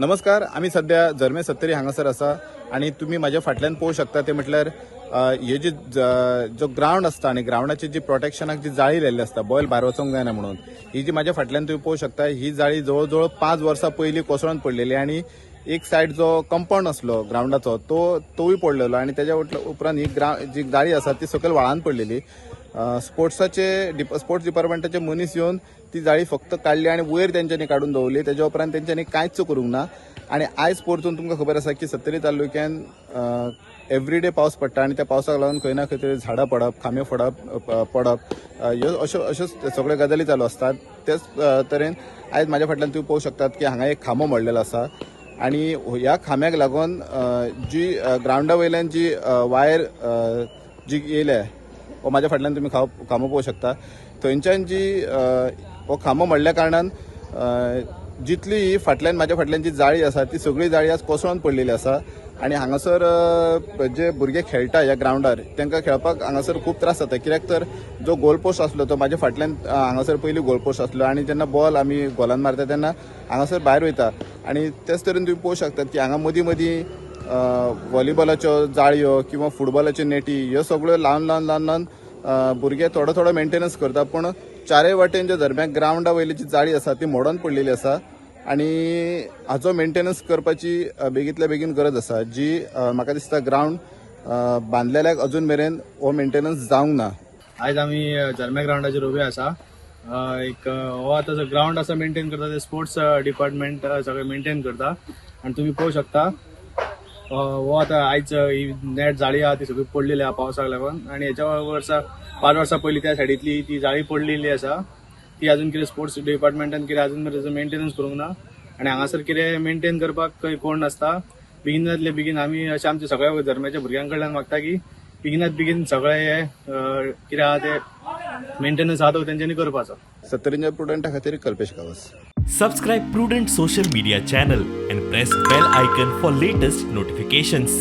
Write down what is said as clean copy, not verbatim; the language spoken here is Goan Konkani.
नमस्कार, आमी सध्या जर्मे सत्तरी हांगासर आसा आनी तुमी म्हाज्या फाटल्यान पळोवंक शकता ते म्हटल्यार हे जी जो ग्रावंड आसता आनी ग्रावंडाची जी प्रोटेक्शनाक जी जाळी लायल्ली आसता, बॉल भायर वचोंक जायना म्हणून, ही जी म्हाज्या फाटल्यान तुमी पळोवंक शकता, ही जाळी जवळ जवळ 5 वर्सां पयलीं कोसळून पडलेली आनी एक सायड जो कंपाऊंड आसलो ग्रावंडाचो तो तोवूय पडलेलो आनी तेज्या उपरांत ही जी जाळी आसा ती सकयल व्हाळान पडलेली. स्पोर्ट्स डिपार्टमेंटाचे मनीस येवन ती जाळी फक्त काडली आनी वयर तेंच्यांनी काडून दवरली. तेज्या उपरांत तेंच्यांनी कांयच करूंक ना. आनी आयज परतून तुमकां खबर आसा की सत्तरी तालुक्यान एवरीडे पावस पडटा आनी त्या पावसाक लागून खंय ना खंय तरी झाडां पडप, खांबे फोडप, पडप, ह्यो अश्यो अश्यो सगळ्यो गजाली चालू आसतात. तेच तरेन आयज म्हाज्या फाटल्यान तुमी पळोवंक शकतात की हांगा एक खांबो मोडलेलो आसा आनी ह्या खांब्याक लागून जी ग्रावंडा वयल्यान जी वायर जी येयल्या, हो म्हाज्या फाटल्यान तुमी खांबो पळोवंक शकता, थंयच्यान जी हो खांबो मोडल्या कारणान जितली ही फाटल्यान म्हाज्या फाटल्यान जी जाळी आसा ती सगळी जाळी आज कोसळून पडलेली आसा. आनी हांगासर जे भुरगे खेळटा ह्या ग्रावंडार, तांकां खेळपाक हांगासर खूब त्रास जाता, कित्याक तर जो गोल पोस्ट आसलो तो म्हाज्या फाटल्यान हांगासर पयलीं गोल पोस्ट आसलो आनी जेन्ना बॉल आमी गोलान मारता तेन्ना हांगासर भायर वयता. आनी तेच तरेन तुमी पळोवंक शकतात की हांगा मदीं मदीं व्हॉलीबॉलाच्यो जाळयो किंवा फुटबॉलाच्यो नेटी ह्यो सगळ्यो लावन लावन लावन लावन भुरगे थोडो थोडो मेंटेनन्स करता, पूण चारय वाटेन ज्या दरम्यान ग्रावंडा वयली जी जाळी आसा ती मोडोन पडलेली आसा आनी हाचो मेंटेनन्स करपाची बेगींतल्या बेगीन गरज आसा, जी म्हाका दिसता ग्रावंड बांदलेल्याक अजून मेरेन हो मेंटेनन्स जावंक ना. आयज आमी जर्मे ग्रावंडाचेर उबे आसा. एक हो आतां जो ग्रावंड आसा मेंटेन करता ते स्पोर्ट्स डिपार्टमेंट सगळे मेंटेन करता आनी तुमी पळोवंक शकता, हो आतां आयज ही नेट जाळी आहा ती सगळी पडलेली आहा पावसाक लागून. आनी हेच्या वर्सा 5 वर्सां पयलीं त्या सायडींतली ती जाळी पडलेली आसा, ती अजून कितें स्पोर्ट्स डिपार्टमेंटान कितें अजून मेरेन तेजो मेंटेनन्स करूंक ना. आनी हांगासर कितें मेंटेन करपाक खंय कोण नासता. बेगिनातले बेगीन आमी अशें आमच्या सगळ्या धर्माच्या भुरग्यां कडल्यान मागता की बेगिनात बेगीन सगळे हे कितें आहा ते मेंटेनन्स आहा तो तेंच्यांनी करपाचो. सत्तरीच्या प्रुडंटा खातीर Kalpesh Gawas. Subscribe Prudent Social Media channel and press bell icon for latest notifications.